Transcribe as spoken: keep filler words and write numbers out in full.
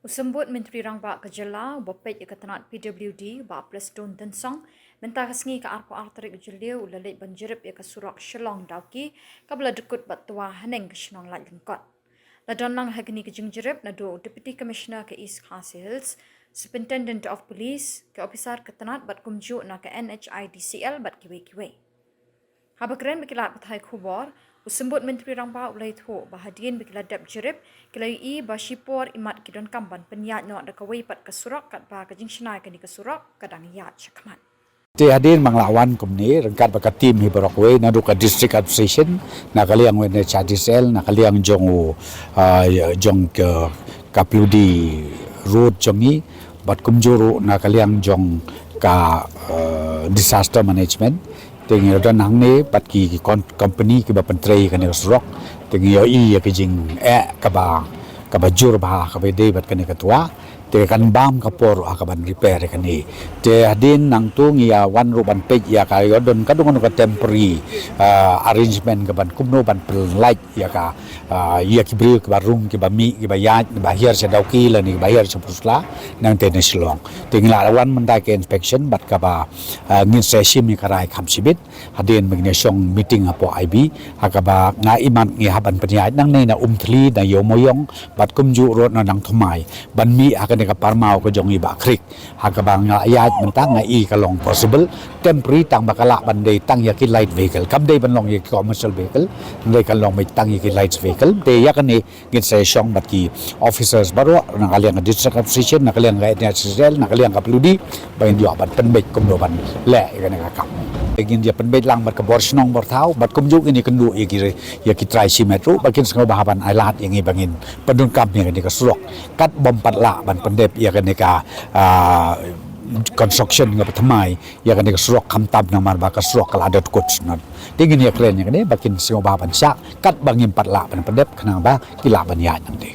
U Symbud Myntri Rangbah ka jylla uba peit ïa ka tnat P W D, Bah Prestone Tynsong, mynta ka sngi ka arphew ar tarik Jylliew u la leit ban jurip ïa ka surok Shillong Dawki, kaba la dkut bad twa haneng ka shnong Laitlyngkot. La don lang ha kane ka jingjurip naduh u Deputy Commissioner ka East Khasi Hills, Superintendent of Police, ka ophisar ka tnat bad kumjuh na ka N H I D C L bad kiwei kiwei. Haba kren bad ki lad pathai khubor, u Symbud Myntri Rangbah u la ïathuh ba hadien ba ki la dep jurip, ki la ïohi ba shipor imat ki donkam ban pynïaid noh da kawei pat ka surok, katba ka jingshna ïa kane ka surok ka dang ïaid shakhmat. Te hadien ba nga la wan kumne ryngkat bad ka team hi baroh kawei, naduh ka District Administration, na ka liang u N H I D C L, na ka liang jong u, ah, jong ka, ka Ploody Road jong ngi, bad kumjuh ruh na ka liang jong ka, ah, Disaster Management. Te ngi don hangne bad ki, ki kon-, company kiba pyntrei kane ka surok. Te ngi ïohi ïa ka jingeh kaba, kaba jur bha kaba dei bad kane ka twa. Te kan bam ka por ruh ha kaban repair ïa kane. Te hadien nangta ngi ïa wan ruh ban peit ïa ka, ïa don ka, don ka temporary, ah, arrangement kaban kumno ban pynlait ïa ka, ah, ïa ki briew kiba rung, kiba mih, kiba ïaid, kiba hiar sha Dawki lane kiba hiar sha Pyrshah, nangta na Shillong. Te ngi la wan mynta ka inspection bad kaba, ah, ngin sa shim ïa ka rai kham shibit hadien ba ngin ïa shong meeting hapoh I B, ha kaba nga imat ngi hap ban pynïaid nangne na Umthli, na Ïewmoïong, bad kumjuh ruh na Nangthymmai, ban mih ha kane ka parmaw ka jong i Bah Creek. Ha kaba nga ïaid mynta nga i ka long possible, temporary, tang ba ka lah ban dei tang ïa ki light vehicle. Kam dei ban long ïa ki commercial vehicle, hynrei kan long beit tang ïa ki light vehicle. Te ïa kane ngin sa ïa shong bad ki officers baroh, na ka liang ka District Administration, na ka liang ka N H I D C L, na ka liang ka Ploody, ba ngin ïoh ban pynbeit kumno ban leh ïa kane ka kam. Te ngin ïa pynbeit lang bad ka bor shnong bor thaw, bad kumjuh ngin ïa kynduh ïa ki, ïa ki trai shimet ruh, ba kin sngewbha ban ailad ïa ngi ba ngin pyndonkam ïa kane ka surok. Katba ym pat lah ban pyndep ïa kane ka, ah, construction kaba thymmai ïa kane ka surok, khamtam namar ba ka surok ka la dep kut shnong. Te ngin ïa kren ïa kane ba kin sngewbha ban shah, katba ngim pat lah ban pyndep khnang ba ki lah ban ïaid nangta.